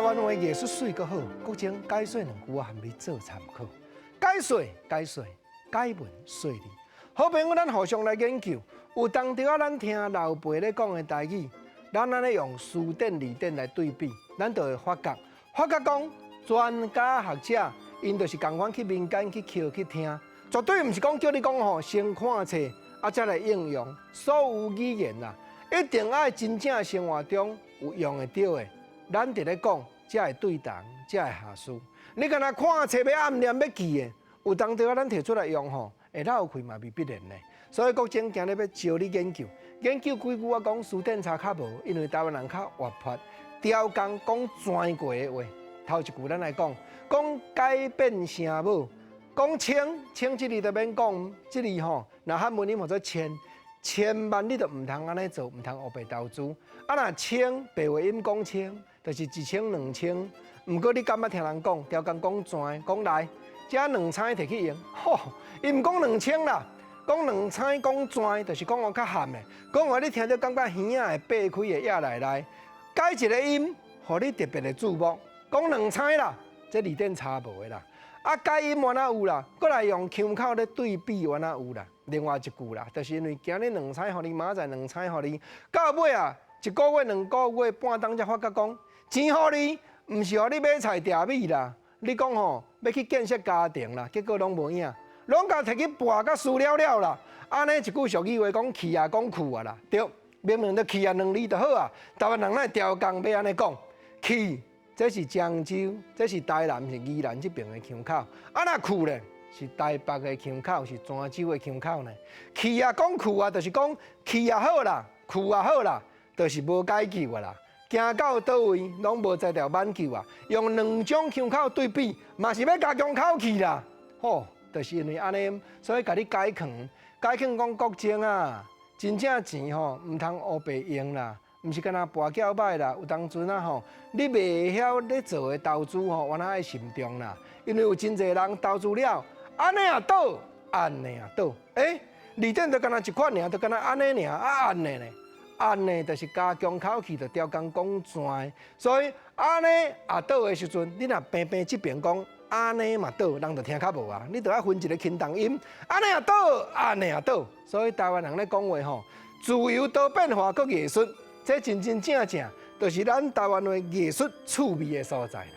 灣話藝術媠閣好，國情解說兩句我含你做參考。解說解說解文說理，好朋友，咱互相來研究。有當時仔咱聽老輩咧講的台語，咱按呢用辭典字典來對比，咱就會發覺，發覺講專家學者，𪜶就是仝款去民間去抾去聽，絕對毋是講叫你講吼先看冊啊，才來應用。所有語言啊，一定愛真正生活中有用會著的，咱佇咧講，才會對同，才會合適。你干焦看冊欲暗念欲記的，有當時仔咱提出來用吼，會落氣嘛未必然呢。所以國情今日欲招你研究，研究幾句我講辭典查較無，因為台灣人較活潑，刁工講轉過的話。頭一句咱來講，講改變聲母，講千千這字就免講，這字吼，若漢文音號做千，千萬你就毋通按呢做，毋通烏白投資。啊，若千白話音講千，就是一千兩千。毋過你敢捌聽人講，刁工講轉，講來，這兩千提去用，吼，伊毋講兩千啦，講兩千講轉，就是講我較含的，講話你聽著感覺耳仔會擘開會壓內內，改一個音，予你特別的注目。講兩千啦，這字典查無的啦。啊，改音原來有啦，閣來用腔口咧對比原來有啦。另外一句啦，就是因為今日兩千予你，明仔載兩千予你，到尾啊，一個月、兩個月、半冬才發覺講，錢予你，毋是予你買菜埕米啦。你講吼，欲去建設家庭啦，結果攏無影，攏共提去博甲輸了了啦。按呢一句俗語話講去啊，講去啊啦，對，明明就去啊兩字就好啊。台灣人咱刁工欲按呢講，去。這是漳州，這是台南，是宜蘭這爿的腔口。啊，若去咧，是台北的腔口，是泉州的腔口呢。去啊，講去啊，就是講去也好啦，去也好啦，就是無解救啊啦。行到佗位攏無才調挽救啊。用兩種腔口對比，嘛是欲加強口氣啦。吼，就是因為按呢，所以共你解勸，解勸講國情啊，真正錢吼，毋通烏白用啦。毋是干焦跋筊䆀啦，有當陣啊吼，你袂曉咧做的投資吼，原來愛慎重啦。因為有真濟人投資了，按呢也倒，按呢也倒，欸，字典就干焦一款爾，就干焦按呢爾，啊按呢呢，按呢就是加強口氣，就刁工講轉，所以按呢也倒的時陣，你若平平這爿講按呢嘛倒，人就聽較無啊。你著愛分一個輕重音，按呢也倒，按呢也倒。所以台灣人咧講話吼，自由多變化閣藝術。這真真正正，就是咱台灣話藝術趣味的所在啦。